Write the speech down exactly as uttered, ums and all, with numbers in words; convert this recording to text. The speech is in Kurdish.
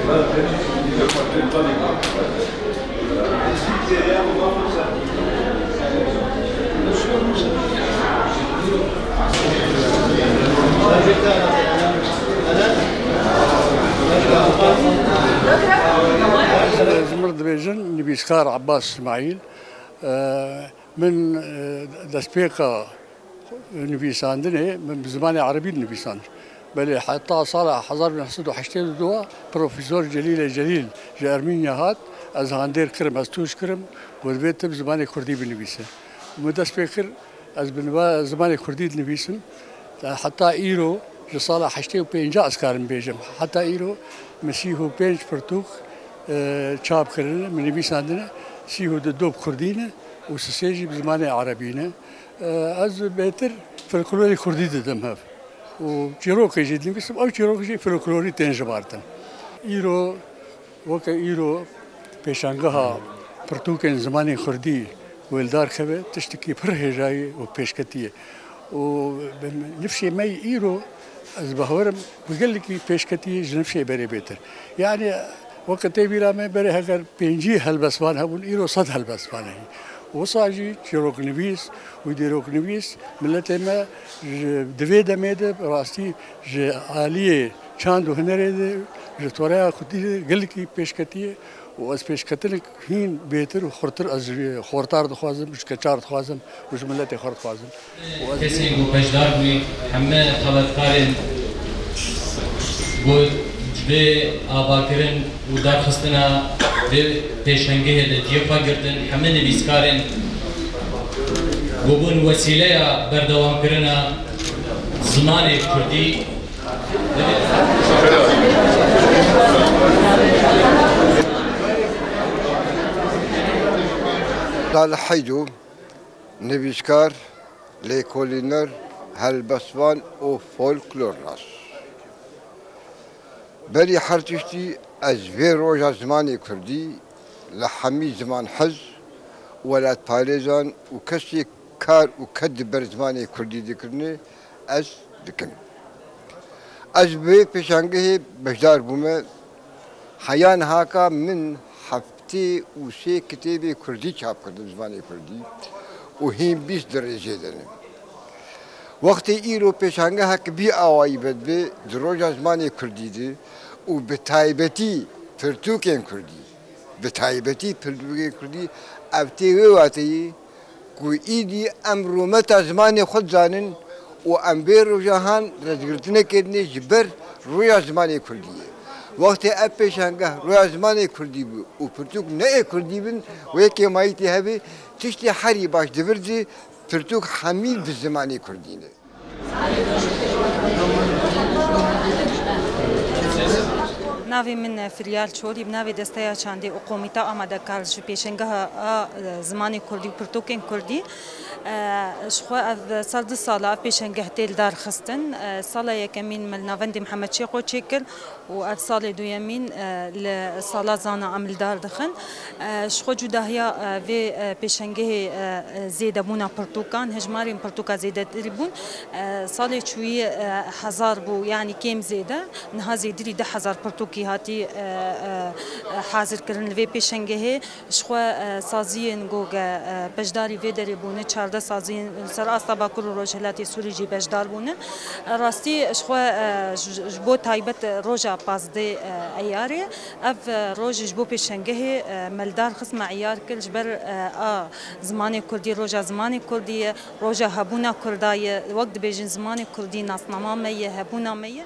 Ji min re dibêjin nivîskar Abbas Îsmaîl. Eee, min, eee, destpêka nivîsandinê, min bi zimanê erebî dinivîsand. Belê heta sala hezar neh sed û heştê û du profesor Celîlê Celîl ji Ermînya hat, ez handêr kirim, ez tûj kirim, got, "Vê tu bi zimanê kurdî binivîse." Û min dest pê kir, ez bi niva-, zimanê kurdî dinivîsim. Heta îro, ji sala heştê û pênca ez karim bêjim. Heta îro min sî û pênc pirtûk, e, çap kirine, min nivîsandine, sî û du bi kurdî ne û sisê jî bi zimanê erebî ne. E, ez bêtir folklorê kurdî didim hev. Û çîrokê jî dinivîsim, ew çîrok jî folklorî tên jibartin. Îro, weke îro pêşangeha pirtûkên zimanê kurdî wê li dar keve, tiştekî pir hêja ye û pêşketî ye. Û bi nifşê me yê îro, ez bawer im ku gelekî pêşketî ye ji nifşê berê bêtir. Yanî, weke tê bîra me, berê heger pêncî helbestvan hebûn, îro sed helbestvan heye. Wisa jî çîroknivîs û dîroknivîs, miletê me ji, di vê demê de rastî ji aliyê çand û hunerê de, ji toreya kurdî de gelekî pêşketî ye û ez pêşketinek hîn bêtir û xurtir ez ji xortar dixwazim, ji keçar dixwazim û ji miletê xwe dixwazim. Û ez Kesên ku beşdar bûyî, heme xebatkarên ku ji vê avakirin û darxistina vê pêşengehê de cihê xwe girtin, heme nivîskarên ku bûn wesîleya berdewamkirina zimanê kurdî. Salih Heydo, nivîskar, lêkolîner, helbestvan û folklornas. Berî her tiştî ez vê roja zimanê kurdî li hemî zimanhiz, welatparêzan û kesê kar û ked di ber zimanê kurdî dikirine, ez dikim. Ez bi vê pêşangehê beşdar bûme. Heya nihaka min heftê û sê kitêbê kurdî çap kirdi bi zimanê kurdî û hîn bîst di rêzê de ne. Wextê îro pêşangehek bi vî awayî vedibe di roja zimanê kurdî de û bi taybetî pirtûkên kurdî, bi taybetî pirtûkên kurdî, ev tê wê wateyê ku îdî em rûmeta zimanê xwe dizanin û em vê roja han rêzgirtinekê dine ji ber roja zimanê kurdî ye. Wextê ev pêşangeh roja zimanê kurdî bû û pirtûk ne ê kurdî bin, wê kêmayî tê hebe, tiştê herî baş di vir de pirtûk hemî bi zimanê kurdî ne. Navê min Firyal Çolî, bi navê Desteya Çandê û Komîta Amadekar ji pêşengeha a, e, zimanê kurdî û pirtûkên kurdî. E, ji xwe ev sal du sala ev pêşengeh tê li dar xistin. E, sala yekemîn me li navendê Mihemed Şêxo çêkir. Û ev salê duyemîn, e, li sala zana em li dar dixin. E, ji xwe cudahiya, e, vê, e, pêşengehê, e, e, zêdebûna pirtûkan, hejmarên pirtûka zêdetirî bûn. E, salê çûyî, e, hezar bû, yanî kêm zêde. Niha zêdirî du hezar pirtûkî hatî, e, e, e, hazir kirin li vê pêşengehê. Ji xwe, e, saziyên ku ge, e, beşdarî vê derê bûne, çardeh saziyên li ser asta Bakur û Rojhilatê Sûrî jî beşdar bûne. E, rastî ji xwe, e, ji, ji bo taybet roja pazdeh, e, Eyarê, ev, e, roj ji bo pêşengehê, e, me li dar xist, me eyar kir, ji ber, e, a zimanê kurdî, roja zimanê kurdî ye. Roja hebûna Kurda ye, wek dibêjin zimanê Kurdî nasnama me ye, hebûna me ye.